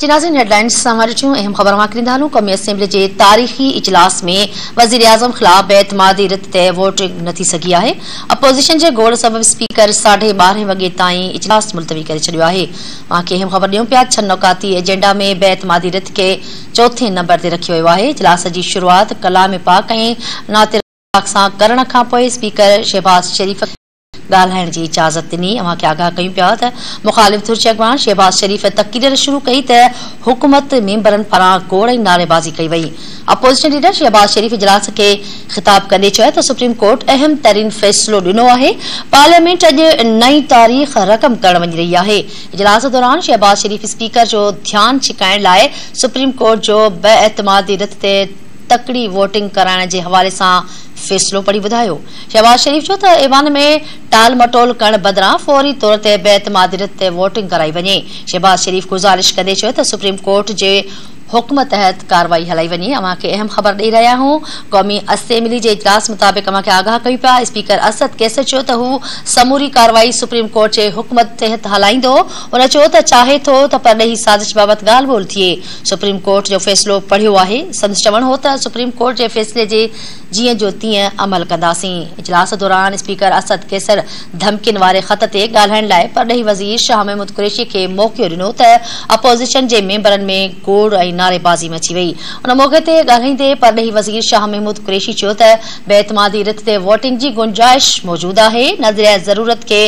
جي ناظرين هيڊلائنز سان ڏٺيون اهم خبر اوهان کي ڏيندا هلون قومي اسيمبلي جي تاريخي اجلاس ۾ وزيراعظم خلاف بي اعتمادي رٿ تي ووٽنگ نه ٿي سگهي آهي اپوزيشن جي گوڙ سبب اسپيڪر ساڍي ٻارهين وڳي تائين اجلاس ملتوي ڪري ڇڏيو آهي اوهان کي اهم خبر ڏيون پيا ڇهه نقاطي ايجنڊا ۾ بي اعتمادي رٿ کي چوٿين نمبر تي رکيو ويو آهي اجلاس جي شروعات ڪلام پاڪ ۽ نعت پاڪ سان ڪرڻ کانپوء اسپيڪر شهباز شريف ڳالهائڻ جي اجازت ڏني. اوهان کي آگاهه ڪيون پيا ته مخالف ڌر جي اڳواڻ شهباز شريف تقرير شروع ڪئي ته حڪومت ميمبرن پاران گوڙ ۽ نعريبازي ڪئي وئي. اپوزيشن ليڊر شهباز شريف اجلاس کي خطاب ڪندي چيو ته سپريم ڪورٽ اهم ترين فيصلو ڏنو آهي، پارليامينٽ اڄ نئين تاريخ رقم ڪرڻ وڃي رهي آهي. اجلاس دوران شهباز شريف اسپيڪر جو ڌيان ڇڪائڻ لاء سپريم ڪورٽ جو بي اعتمادي رٿ تي تڪڙي ووٽنگ ڪرائڻ جي حوالي سان فيصلو پڙهي ٻڌايو. شهباز شريف چيو ته ايوان ۾ ٽال مٽول ڪرڻ بدران فوري طور تي بي اعتمادي رٿ تي ووٽنگ ڪرائي وڃي. شهباز شريف گذارش ڪندي چيو ته سپريم ڪورٽ جي حڪم تحت ڪارروائي هلائي وڃي. اوهان کي اهم خبر ڏئي رهيا آهيون قومي اسيمبلي جي اجلاس مطابق اوهان کي آگاهه ڪيون پيا. اسپيڪر اسد قيصر چيو ته هو سموري ڪارروائي سپريم ڪورٽ جي حڪم تحت هلائيندو. هن چيو ته چاهي ٿو ته پرڏيهي سازش بابت ڳالهه ٻولهه ٿئي. سپريم ڪورٽ جو فيصلو پڙهيو آهي. سندس چوڻ هو ته سپريم ڪورٽ جي فيصلي جي جيئن جو تيئن عمل ڪنداسين. اجلاس دوران اسپيڪر اسد قيصر ڌمڪين واري خط تي ڳالهائڻ لاء پرڏيهي وزير شاهه محمود قريشي کي موقعو ڏنو ته اپوزيشن جي ميمبرن ۾ گوڙ ۽ نعريبازي مچي وئي. ان موقعي تي ڳالهائيندي پرڏيهي وزير شاهه محمود قريشي چيو ته بي اعتمادي رٿ تي ووٽنگ جي گنجائش موجود آهي، نظريه ضرورت کي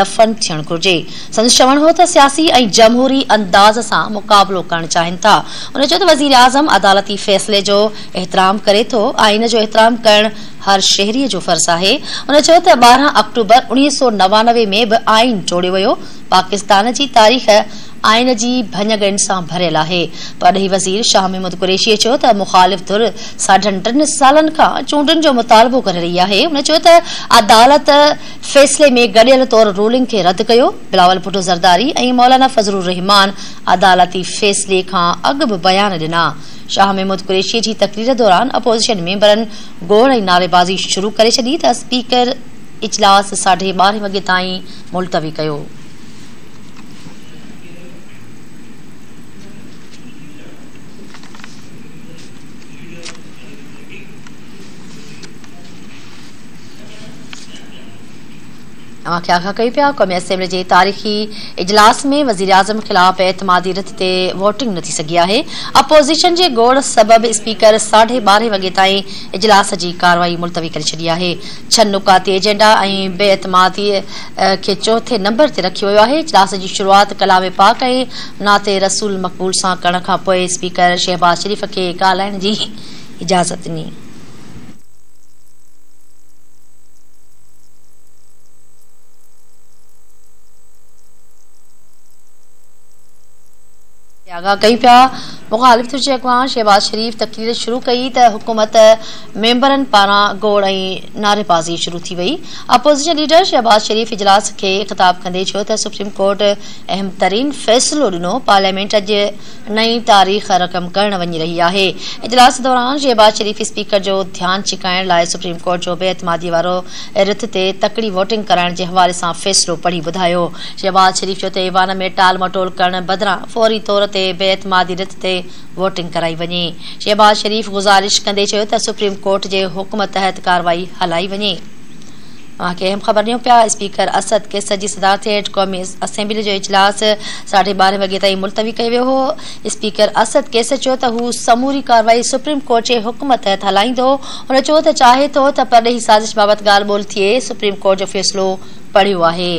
دفن ٿيڻ گهرجي. سندس چوڻ هو ته سياسي ۽ جمهوري انداز سان مقابلو ڪرڻ چاهين ٿا. هن چيو ته وزيراعظم عدالتي فيصلي جو احترام ڪري ٿو، آئين جو احترام ڪرڻ هر شهري جو فرض آهي. هن چيو ته 12 آڪٽوبر 1999 ۾ به آئين ٽوڙيو ويو، پاڪستان جي تاريخ آئين جي ڀڃڪڙين سان ڀريل آهي. پرڏيهي وزير شاهه محمود قريشي چيو ته مخالف ڌر ساڍن ٽن سالن کان چونڊن جو مطالبو ڪري رهي آهي. هن چيو ته عدالت فيصلي ۾ گڏيل طور رولنگ کي رد ڪيو، بلاول ڀٽو زرداري ۽ مولانا فضل الرحمان عدالتي فيصلي کان اڳ به بيان ڏنا. شاهه محمود قريشي جي تقرير دوران اپوزيشن ميمبرن گوڙ ۽ نعريبازي شروع ڪري ڇڏي ته اسپيڪر اجلاس ساڍي ٻارهين وڳي تائين ملتوي ڪيو. اوهان کي آگاهه ڪيون پيا قومي اسيمبلي جي تاريخي اجلاس ۾ وزيراعظم خلاف بي اعتمادي رٿ تي ووٽنگ نه ٿي سگهي آهي اپوزيشن جي گوڙ سبب اسپيڪر ساڍي ٻارهين وڳي تائين اجلاس جي ڪارروائي ملتوي ڪري ڇڏي آهي ڇهه نقاطي ايجنڊا ۽ بي اعتمادي کي چوٿين نمبر تي رکيو ويو آهي اجلاس جي شروعات ڪلام پاڪ ۽ نعت رسول مقبول سان ڪرڻ کانپوء اسپيڪر شهباز شريف کي ڳالهائڻ جي اجازت ڏني. آگاهه ڪيون پيا. مخالف ڌر جي اڳواڻ شهباز شريف تقرير شروع ڪئي ته حڪومت ميمبرن پاران گوڙ ۽ نعريبازي شروع ٿي وئي. اپوزيشن ليڊر شهباز شريف اجلاس کي خطاب ڪندي چيو ته سپريم ڪورٽ اهم ترين فيصلو ڏنو، پارليامينٽ اڄ نئين تاريخ رقم ڪرڻ وڃي رهي آهي. اجلاس دوران شهباز شريف اسپيڪر جو ڌيان ڇڪائڻ لاء سپريم ڪورٽ جو بي اعتمادي وارو رٿ تي تڪڙي ووٽنگ ڪرائڻ جي حوالي سان فيصلو پڙهي ٻڌايو. شهباز شريف چيو ته ايوان ۾ ٽال مٽول ڪرڻ بدران فوري طور تي بي اعتمادي رٿ تي ووٽنگ ڪرائي وڃي. شهباز شريف گذارش ڪندي چيو ته سپريم ڪورٽ جي حڪم تحت ڪارروائي هلائي وڃي. اوهان کي اهم خبر ڏيون پيا اسپيڪر اسد قيصر جي صدارت هيٺ قومي اسيمبلي جو اجلاس ساڍي ٻارهين وڳي تائين ملتوي ڪيو ويو هو. اسپيڪر اسد قيصر چيو ته هو سموري ڪارروائي سپريم ڪورٽ جي حڪم تحت هلائيندو. هن چيو ته چاهي ٿو ته پرڏيهي سازش بابت ڳالهه ٻولهه ٿئي، سپريم ڪورٽ جو فيصلو پڙهيو آهي.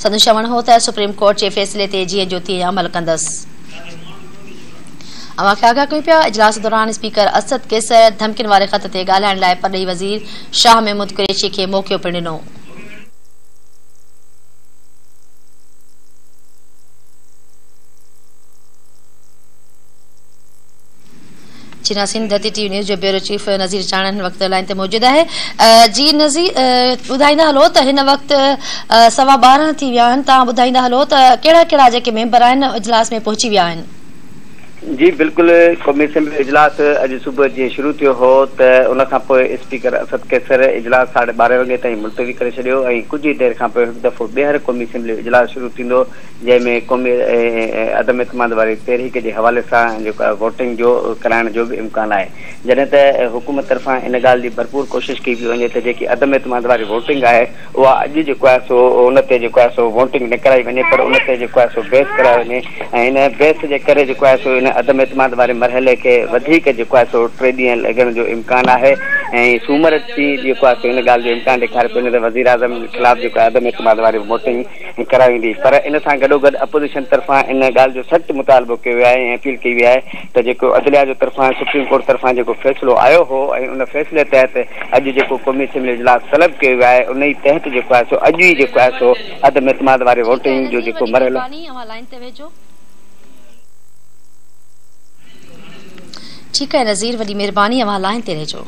سندس چوڻ هو ته سپريم ڪورٽ جي فيصلي تي جيئن جو تيئن عمل ڪندس. اوهان کي آگاهه ڪيون پيا اجلاس دوران اسپيڪر اسد قيصر ڌمڪين واري خط تي ڳالهائڻ لاء پرڏيهي وزير شاهه محمود قريشي کي موقعو پڻ ڏنو. چينا سنڌ ڌرتي ٽي وي نيوز جو بيورو چيف نذير چانڻ هن وقت لائين تي موجود آهي. جي نذير ٻڌائيندا هلو ته هن وقت سوا ٻارهن ٿي ويا آهن توهان ٻڌائيندا هلو ته ڪهڙا ڪهڙا جيڪي ميمبر آهن اجلاس ۾ پهچي ويا آهن. جي بلڪل قومي اسيمبلي جو اجلاس اڄ صبح جيئن شروع ٿيو هو ته ان کان پوء اسپيڪر اسد قيصر اجلاس ساڍي ٻارهين وڳي تائين ملتوي ڪري ڇڏيو ۽ ڪجهه ئي دير کان پوء هڪ دفعو ٻيهر قومي اسيمبلي جو اجلاس شروع ٿيندو جنهن ۾ قومي عدم اعتماد واري تحريڪ جي حوالي سان جيڪو آهي ووٽنگ جو ڪرائڻ جو به امڪان آهي جڏهن ته حڪومت طرفان ان ڳالهه جي ڀرپور ڪوشش ڪئي پئي وڃي ته جيڪي عدم اعتماد واري ووٽنگ آهي اها اڄ جيڪو آهي سو ان تي جيڪو آهي سو ووٽنگ نه ڪرائي وڃي پر ان تي جيڪو آهي سو بحث ڪرايو وڃي ۽ ان بحث جي ڪري جيڪو آهي سو ان عدم اعتماد واري مرحلي کي وڌيڪ جيڪو آهي سو ٽي ڏينهن لڳڻ جو امڪان آهي ۽ سومر ڏينهن جيڪو آهي سو ان ڳالهه جو امڪان ڏيکاريو پيو وڃي ته وزيراعظم خلاف جيڪو آهي عدم اعتماد واري ووٽنگ ڪرائي ويندي پر ان سان گڏوگڏ اپوزيشن طرفان ان ڳالهه جو سخت مطالبو ڪيو ويو آهي ۽ اپيل ڪئي وئي آهي ته جيڪو عدليه جو طرفان سپريم ڪورٽ طرفان جيڪو فيصلو آيو هو ۽ ان فيصلي تحت اڄ جيڪو قومي اسيمبلي اجلاس طلب ڪيو ويو آهي ان ئي تحت جيڪو آهي سو اڄ ئي جيڪو آهي سو عدم اعتماد واري ٺيڪ آهي ووٽنگ جو نذير جيڪو وڏي مرحلو. مهرباني اوهان لائين تي ويهجو. ٺيڪ آهي نذير وڏي مهرباني اوهان لائين تي رهجو.